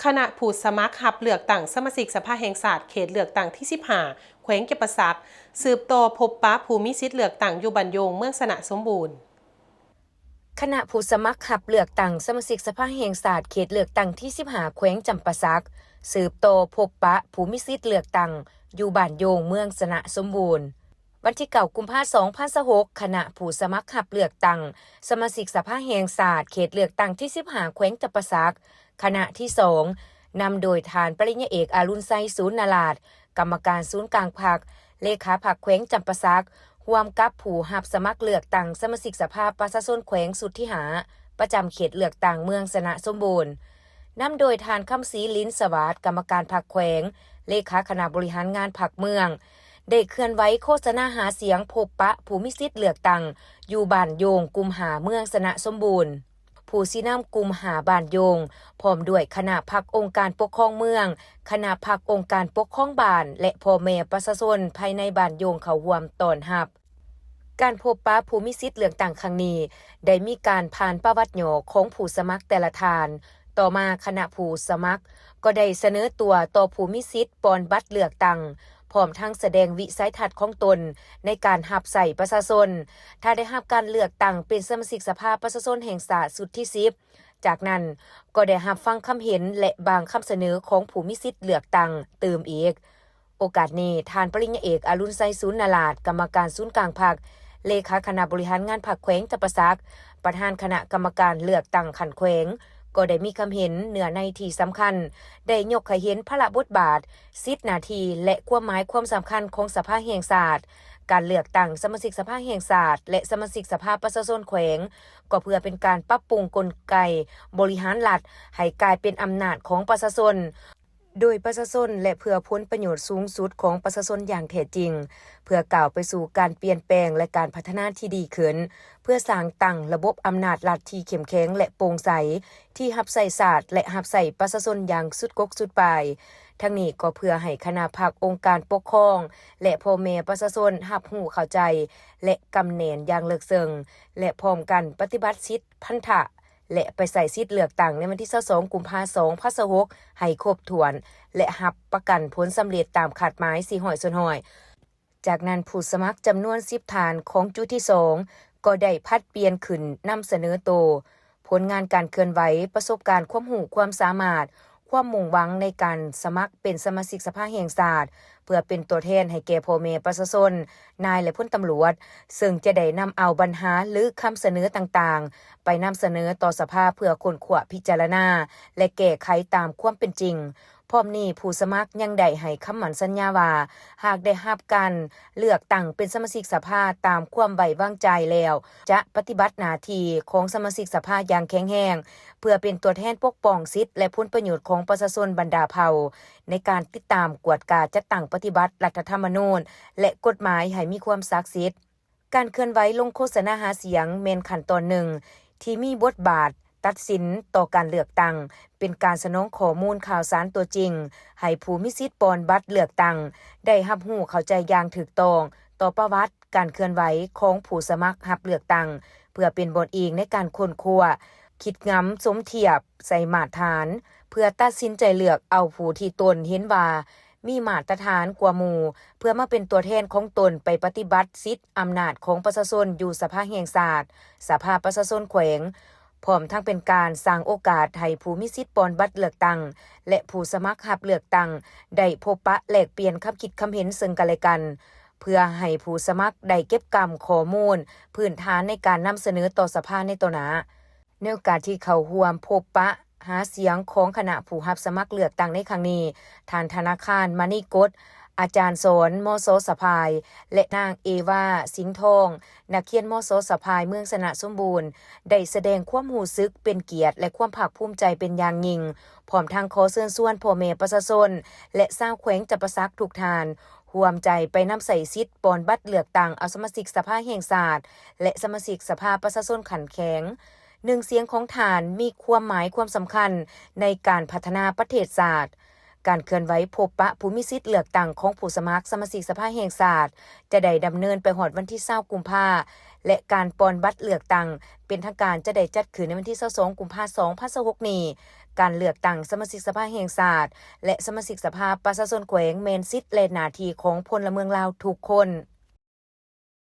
ຄະນະຜູ້ສະໝັກຮັບເລືອກຕັ້ງສະມາຊິກສະພາແຫ່ງຊາດເຂດເລືອກຕັ້ງທີສິບຫ້າ ແຂວງຈຳປາສັກ ສືບຕໍ່ພົບປະຜູ້ມີສິດເລືອກຕັ້ງຢູ່ບ້ານໂຢງ ເມືອງຊະນະສົມບູນ. ຄະນະຜູ້ສະໝັກຮັບເລືອກຕັ້ງສະມາຊິກສະພາແຫ່ງຊາດເຂດເລືອກຕັ້ງທີສິບຫ້າ ແຂວງຈຳປາສັກ ສືບຕໍ່ພົບປະຜູ້ມີສິດເລືອກຕັ້ງຢູ່ບ້ານໂຢງ ເມືອງຊະນະສົມບູນ. ວັນທີເກົ້າ ກຸມພາ ສອງພັນຊາວຫົກ ຄະນະຜູ້ສະໝັກຮັບເລືອກຕັ້ງສະມາຊິກສະພາແຫ່ງຊາດເຂດເລືອກຕັ້ງທີສິບຫ້າ ແຂວງຈຳປາສັກ ຄະນະທີສອງ ນຳໂດຍທ່ານປະລິນຍາເອກ ອາລຸນໄຊ ສູນນາລາດ ກຳມະການສູນກາງພັກ, ເລຂາພັກແຂວງຈຳປາສັກ, ຮ່ວມກັບຜູ້ຮັບສະໝັກເລືອກຕັ້ງສະມາຊິກສະພາປະຊາຊົນແຂວງຊຸດທີຫ້າ ປະຈຳເຂດເລືອກຕັ້ງເມືອງຊະນະສົມບູນ, ນຳໂດຍທ່ານ ຄຳສີ ລິນສະຫວາດ ກຳມະການພັກແຂວງ, ເລຂາຄະນະບໍລິຫານງານພັກເມືອງ, ໄດ້ເຄື່ອນໄຫວໂຄສະນາຫາສຽງພົບປະຜູ້ມີສິດເລືອກຕັ້ງຢູ່ບ້ານໂຢງ ກຸ່ມຫ້າ ເມືອງຊະນະສົມບູນ. ຜູ້ຊີ້ນຳກຸ່ມຫ້າບ້ານໂຢງ ພ້ອມດ້ວຍຄະນະພັກອົງການປົກຄອງເມືອງ, ຄະນະພັກອົງການປົກຄອງບ້ານ ແລະ ພໍ່ແມ່ປະຊາຊົນພາຍໃນບ້ານໂຢງເຂົ້າຮ່ວມຕ້ອນຮັບ. ການພົບປະຜູ້ມີສິດເລືອກຕັ້ງຄັ້ງນີ້ ໄດ້ມີການຜ່ານປະຫວັດຫຍໍ້ຂອງຜູ້ສະໝັກແຕ່ລະທ່ານ. ຕໍ່ມາຄະນະຜູ້ສະໝັກກໍໄດ້ສະເໜີຕົວຕໍ່ຜູ້ມີສິດປ່ອນບັດເລືອກຕັ້ງ, ພ້ອມທັງສະແດງວິໄສທັດຂອງຕົນໃນການຮັບໃຊ້ປະຊາຊົນ. ຖ້າໄດ້ຮັບການເລືອກຕັ້ງເປັນສະມາຊິກສະພາປະຊາຊົນແຫ່ງຊາດຊຸດທີສິບ, ຈາກນັ້ນກໍໄດ້ຮັບຟັງຄຳເຫັນ ແລະ ບາງຄຳສະເໜີຂອງຜູ້ມີສິດເລືອກຕັ້ງຕື່ມອີກ. ໂອກາດນີ້, ທ່ານປະລິນຍາເອກ ອາລຸນໄຊ ສູນນາລາດ ກຳມະການສູນກາງພັກ, ເລຂາຄະນະບໍລິຫານງານພັກແຂວງຈຳປາສັກ, ປະທານຄະນະກຳມະການເລືອກຕັ້ງຂັ້ນແຂວງ, ກໍໄດ້ມີຄຳເຫັນເນື້ອໃນທີ່ສຳຄັນ, ໄດ້ຍົກໃຫ້ເຫັນພາລະບົດບາດ, ສິດໜ້າທີ່ ແລະ ຄວາມໝາຍຄວາມສຳຄັນຂອງສະພາແຫ່ງຊາດ. ການເລືອກຕັ້ງສະມາຊິກສະພາແຫ່ງຊາດ ແລະ ສະມາຊິກສະພາປະຊາຊົນແຂວງ ກໍເພື່ອເປັນການປັບປຸງກົນໄກບໍລິຫານລັດໃຫ້ກາຍເປັນອຳນາດຂອງປະຊາຊົນ, ໂດຍປະຊາຊົນ ແລະ ເພື່ອຜົນປະໂຫຍດສູງສຸດຂອງປະຊາຊົນຢ່າງແທ້ຈິງ, ເພື່ອກ້າວໄປສູ່ການປ່ຽນແປງ ແລະ ການພັດທະນາທີ່ດີຂຶ້ນ, ເພື່ອສ້າງຕັ້ງລະບົບອຳນາດລັດທີ່ເຂັ້ມແຂງ ແລະ ໂປ່ງໃສ, ທີ່ຮັບໃຊ້ຊາດ ແລະ ຮັບໃຊ້ປະຊາຊົນຢ່າງສຸດກົກສຸດປາຍ. ທັງນີ້ກໍເພື່ອໃຫ້ຄະນະພັກອົງການປົກຄອງ ແລະ ພໍ່ແມ່ປະຊາຊົນຮັບຮູ້ເຂົ້າໃຈ ແລະ ກຳແໜ້ນຢ່າງເລິກເຊິ່ງ ແລະ ພ້ອມກັນປະຕິບັດສິດພັນທະ ແລະ ໄປໃຊ້ສິດເລືອກຕັ້ງໃນວັນທີຊາວສອງ ກຸມພາ ສອງພັນຊາວຫົກ ໃຫ້ຄົບຖ້ວນ ແລະ ຮັບປະກັນຜົນສຳເລັດຕາມຄາດໝາຍສີ່ຮ້ອຍສ່ວນຮ້ອຍ. ຈາກນັ້ນ, ຜູ້ສະໝັກຈຳນວນສິບທ່ານຂອງຈຸທີສອງ ກໍໄດ້ຜັດປ່ຽນຂຶ້ນນຳສະເໜີໂຕ, ຜົນງານການເຄື່ອນໄຫວ, ປະສົບການ, ຄວາມຮູ້ຄວາມສາມາດ, ຄວາມມຸ່ງຫວັງໃນການສະໝັກເປັນສະມາຊິກສະພາແຫ່ງຊາດ ເພື່ອເປັນຕົວແທນໃຫ້ແກ່ພໍ່ແມ່ປະຊາຊົນ, ນາຍ ແລະ ພົນຕຳຫຼວດ, ເຊິ່ງຈະໄດ້ນຳເອົາບັນຫາ ຫຼື ຄຳສະເໜີຕ່າງໆ ໄປນຳສະເໜີຕໍ່ສະພາເພື່ອຄົ້ນຄວ້າ, ພິຈາລະນາ ແລະ ແກ້ໄຂຕາມຄວາມເປັນຈິງ. ພ້ອມນີ້, ຜູ້ສະໝັກຍັງໄດ້ໃຫ້ຄຳໝັ້ນສັນຍາວ່າ ຫາກໄດ້ຮັບການເລືອກຕັ້ງເປັນສະມາຊິກສະພາຕາມຄວາມໄວ້ວາງໃຈແລ້ວ, ຈະປະຕິບັດໜ້າທີ່ຂອງສະມາຊິກສະພາຢ່າງແຂງແຮງ, ເພື່ອເປັນຕົວແທນປົກປ້ອງສິດ ແລະ ຜົນປະໂຫຍດຂອງປະຊາຊົນບັນດາເຜົ່າ, ໃນການຕິດຕາມ, ກວດກາ, ຈັດຕັ້ງປະຕິບັດລັດຖະທຳມະນູນ ແລະ ກົດໝາຍໃຫ້ມີຄວາມສັກສິດ. ການເຄື່ອນໄຫວລົງໂຄສະນາຫາສຽງແມ່ນຂັ້ນຕອນໜຶ່ງທີ່ມີບົດບາດຕັດສິນຕໍ່ການເລືອກຕັ້ງ, ເປັນການສະໜອງຂໍ້ມູນຂ່າວສານຕົວຈິງ ໃຫ້ຜູ້ມີສິດປ່ອນບັດເລືອກຕັ້ງໄດ້ຮັບຮູ້ເຂົ້າໃຈຢ່າງຖືກຕ້ອງຕໍ່ປະຫວັດການເຄື່ອນໄຫວຂອງຜູ້ສະໝັກຮັບເລືອກຕັ້ງ, ເພື່ອເປັນບ່ອນອີງໃນການຄົ້ນຄວ້າ, ຄິດງຳສົມທຽບໃສ່ມາດຖານ, ເພື່ອຕັດສິນໃຈເລືອກເອົາຜູ້ທີ່ຕົນເຫັນວ່າ ມີມາດຕະຖານກວ່າໝູ່ ເພື່ອມາເປັນຕົວແທນຂອງຕົນໄປປະຕິບັດສິດອຳນາດຂອງປະຊາຊົນຢູ່ສະພາແຫ່ງຊາດ, ສະພາປະຊາຊົນແຂວງ, ພ້ອມທັງເປັນການສ້າງໂອກາດໃຫ້ຜູ້ມີສິດປ່ອນບັດເລືອກຕັ້ງ ແລະ ຜູ້ສະໝັກຮັບເລືອກຕັ້ງ ໄດ້ພົບປະແລກປ່ຽນຄຳຄິດຄຳເຫັນເຊິ່ງກັນແລະກັນ, ເພື່ອໃຫ້ຜູ້ສະໝັກໄດ້ເກັບກຳຂໍ້ມູນພື້ນຖານໃນການນຳສະເໜີຕໍ່ສະພາໃນຕໍ່ໜ້າ. ໃນໂອກາດທີ່ເຂົ້າຮ່ວມພົບປະຫາສຽງຂອງຄະນະຜູ້ຮັບສະໝັກເລືອກຕັ້ງໃນຄັ້ງນີ້, ທ່ານ ທະນາຄານ ມະນີກົດ, ອາຈານສອນ ມສ ສະພາຍ ແລະ ນາງ ເອວາ ສິງທອງ, ນັກຮຽນ ມສ ສະພາຍ ເມືອງຊະນະສົມບູນ, ໄດ້ສະແດງຄວາມຮູ້ສຶກເປັນກຽດ ແລະ ຄວາມພາກພູມໃຈເປັນຢ່າງຍິ່ງ, ພ້ອມທັງຂໍເຊີນຊວນພໍ່ແມ່ປະຊາຊົນ ແລະ ຊາວແຂວງຈຳປາສັກທຸກທ່ານ ຮ່ວມໃຈໄປນຳໃຊ້ສິດປ່ອນບັດເລືອກຕັ້ງເອົາສະມາຊິກສະພາແຫ່ງຊາດ ແລະ ສະມາຊິກສະພາປະຊາຊົນຂັ້ນແຂວງ. ໜຶ່ງສຽງຂອງທ່ານມີຄວາມໝາຍຄວາມສຳຄັນໃນການພັດທະນາປະເທດຊາດ. ການເຄື່ອນໄຫວພົບປະຜູ້ມີສິດເລືອກຕັ້ງຂອງຜູ້ສະໝັກສະມາຊິກສະພາແຫ່ງຊາດ ຈະໄດ້ດຳເນີນໄປຮອດວັນທີຊາວ ກຸມພາ ແລະ ການປ່ອນບັດເລືອກຕັ້ງເປັນທາງການຈະໄດ້ຈັດຂຶ້ນໃນວັນທີຊາວສອງ ກຸມພາ ສອງພັນຊາວຫົກນີ້. ການເລືອກຕັ້ງສະມາຊິກສະພາແຫ່ງຊາດ ແລະ ສະມາຊິກສະພາປະຊາຊົນແຂວງ ແມ່ນສິດ ແລະ ໜ້າທີ່ຂອງພົນລະເມືອງລາວທຸກຄົນ.